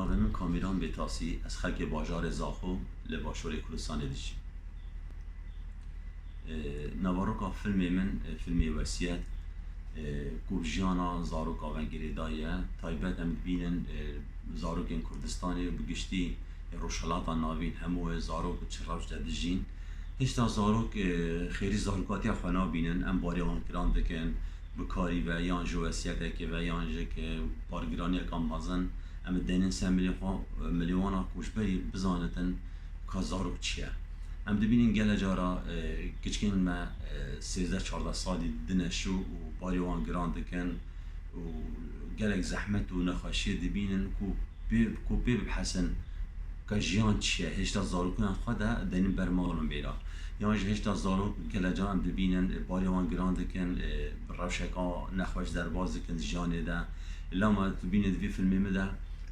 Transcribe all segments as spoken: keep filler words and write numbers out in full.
Navê min Kamîran Bêtasî, ez xelkê bajarê Zaxo li Başûrê Kurdistanê dijîm. E, naveroka filmê min, e, filmê Wesiyet, e, ku bi jiyana zaroka ve girêdayî ye. Taybet em dibînin, e, zarokên Kurdistanê û bi giştî, e, Rojhelata Navîn hemû, e, zarok û çi rewş de dijîn. Hêşta zarok, e, xêrî zarokatiya xwe nabînin, em barê wan giran dikin, bi karî ve yan ji wesiyetekê ve yan jî ki bargiraniyeka mezin, em dênin ser milê xwe, milê wan a ku ji berî bizanitin ka zarok çi ye. Em dibînin gelek cara, e, kiçikên me, e, sêzdeh çardeh salî didine şû û barê wan giran dikin û gelek zehmet û nexweşiyê dibînin ku pê, ku pê bihesin ka jiyan çi ye, hêşta zarokiyan xwe de denin ber malên bêra. Yan jî hêşta zarok gelek caran dibînin, e, barê wan giran dikin, e, bi rewşeka nexweş derbas dikin di jiyanê de. Lama tu bînî di vî filmê min de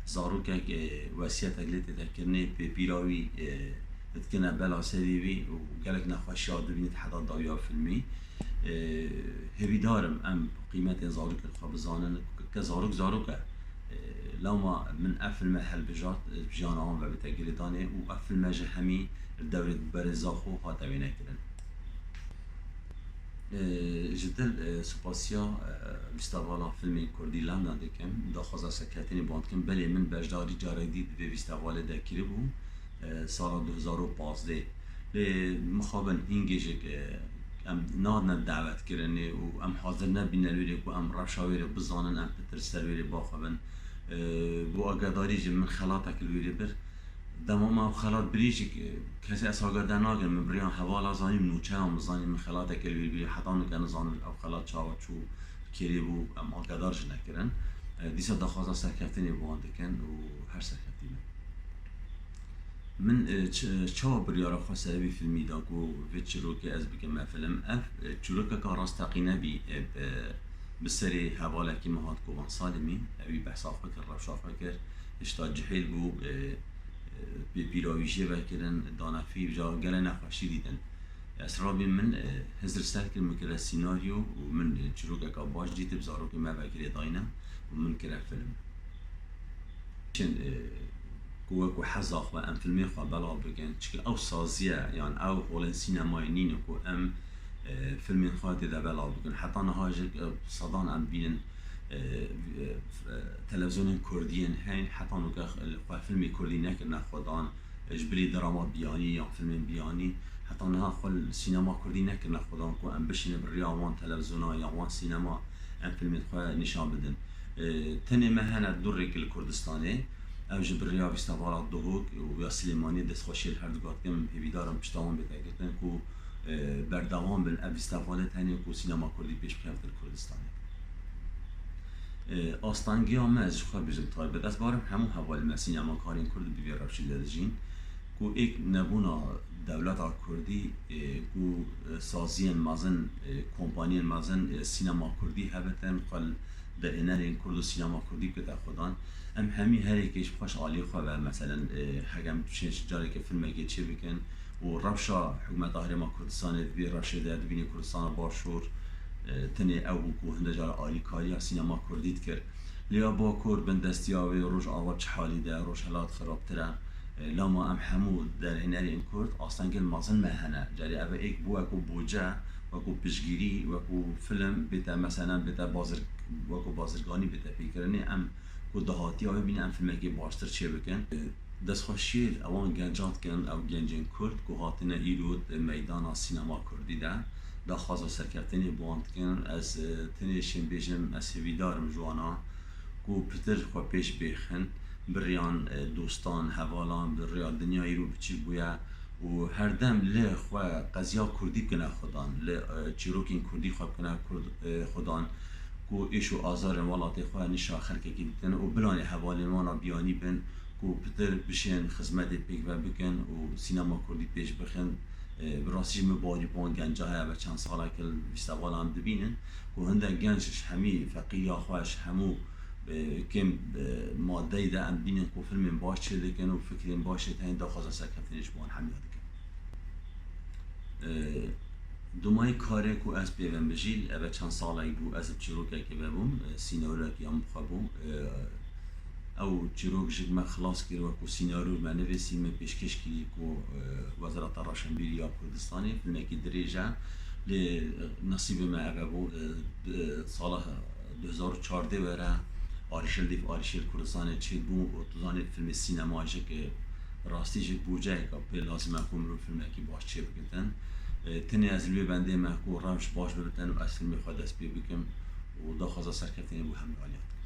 zarokek, e, wesiyetek lê tête kirinê, pê pîra wî, e, dikine bela serê wî û gelek nexweşiya dibînî di heta dawiya filmî. E, hêvîdar im em qîmetên zarokên xwe bizanin, ke zarok zarok e. E, lewma min ev filme helbijart, e, jiyana wan ve bête girêdanê û ev filme ji hemî li dewrê berê Zaxo hate wênekirin. E, ji dil, e, spasiya, e, festîvala filmên kurdî London dikim, daxwaza serkeftinê bi wan dikim, belê min beşdarî carek dî di vê festîvalê de kiribû, e, sala du hezar û pazdeh. Lê mixabin hingê jî, e, em nadine dawetkirinê û em hazir nebîne li wêrê ku em rewşa wêrê bizanin, em pitir ser wêrê baxwebin. E, bo agadarî jî min xelatek li wêrê bir. Dema me ev xelat birî jî, e, kesê ez agade nakin, min biriya hevala zanî, nûçeya min zanî, min xelateke li wêrê birî, heta nika nizanim ev xelat çawa çû, kêrê bû, em agadar jî nekirin. E, dîsa daxwaza serkeftinê bi wan dikin û her serkeftî bin. Min, e, ç-, çawa biryara xwe ser vî filmî da ku vê çîrokê ez bikime film? Ev, e, çîrokeka rasteqîne bî, e, bi, bi serê hevalekî min hat Kovan Salimî, ewî behsa xwe kir, rewşa xwe kir, hişta cihêl bû, e, e, pê pîra wî jê vekirin, danefî ca gelek nexweşî dîtin. Ez rabî min, e, hizir ser kir, min kire sînaryo û min, e, çîrokeka baş dîtib, zarokê me vekirê dayne û min kire film. Çin, e, ku wekî heza xwe em filmê xwe belav bikin, çike ew saziye, yan ew holên sînemayê nîne ku em, e, filmên xwe tê de belav bikin. Heta niha jî, e, sedan em bînin, e, e, televizyonên kurdî yên heyn, heta nûke xwe filmê kurdî nekirine xwedan, e, ji bilî drama biyanî yan filmên biyanî, heta niha xwe li sînema kurdî nekirine xwedan ku em bişînin bi riya wan televizyona yan wan sînema em filmên xwe nîşan bidin. E, tenê me hene du rêk li Kurdistanê, ew ji bi riya festîvala Duhok û ya Silêmaniyê destxweşiyê li her du gat dikim, hêvîdar im pişta wan bête girtin ku, e, berdewam bin ev festîvalê tenê ku sînema kurdî pêş bikevin li Kurdistanê. E, astengiya me, ez ji xwe bêjim taybet, ez barim hemû hevalên me sînemakarên kurd bi vê rewşê de dijîn, ku êk nebûna dewleta kurdî, e, ku, e, saziyên mezin, e, kompaniyên mezin, e, sînema kurdî hebitin, xwe li derhênerên kurd û sînema kurdî bikete xwedan. Em hemî her yekê ji xwe ji aliyê xwe ve, meselen, e, heke em dibêjin carekê filmekê çê bikin, û rewşa hikûmeta Herêma Kurdistanê di vê rewşê de dibînî Kurdistana Başûr, e, tenê ew bû ku hinde cara alîkariya sînema kurdî dikir. Lê ya Bakur bin destiya wê, Rojava çi halî de, Rojhelat xirabtir e. E, lama em hemû derhênerên Kurd astengên mezin me hene. Carê ev êk bû wekû boce, wekû piştgirî, wekû film bête, meselen bête bazir-, wekû bazirganî bête pêkirinê, em ku dahatiya wê bîne em filmekê baştir çê bikin. Destxweşiyê li ewan genca dikin, ew gencên Kurd ku hatine îro di meydana sînema Kurdî de daxwaza serkeftinê bi wan dikin. Ez, e, tenê şên bêjim, ez hêvîdar im ji wana ku pitir xwe pêş bêxin, bi riyan, e, dostan, hevalan, bi riya dinya îro bi çi bûye û herdem li xwe qeziya Kurdî bikine xwedan, li, e, çîrokên Kurdî xwe bikine Kurd-, e, xwedan, ku êş û azarên welatê xwe nîşa xelkekî didin û bilanê hevalên wan a biyanî bin ku pitir bişên xizmetê pêk ve bikin û sînema kurdî pêş bixin. E, bi rastî jî min bawerî bi wan genca heye, ve çend salek li festîvalan dibînin ku hindek genc ji hemî feqîriya xwe, ji hemû, e, kêm, e, madeyî de em dibînin ku filmên baş çê dikin û fikrên baş çê teyên daxwaza serkeftinê ji bo wan hemiya dikin. E, Dumayî karê ku ez pê ve mijîl, eve çend salek bû ez bi çîrokekê ve bûm, e, sînaryoyekî ya min bi xwe bû. E, Ew çîrok ji me xilas kir, wekû sînaryo me nivîsî, me pêşkêş kirî ku, e, Wezareta Reşenbîrî ya Kurdistanê, filmekî dirêj e. Lê, e, nesîbê me eve bû, e, di sala du hezar û çardeh were arîşê li dîv arîşê li Kurdistanê çêbû û tu zanî filmê sînema jî ki rastî jî bûceyeka pê lazim e ku mirov filmekî baş çêbigitin. E, tenê ez li wê bendê me ku rewş baş bibitin û ez filmê xwe dest pê bikim û daxwaza serkeftinê bo hemî aliyan dikim.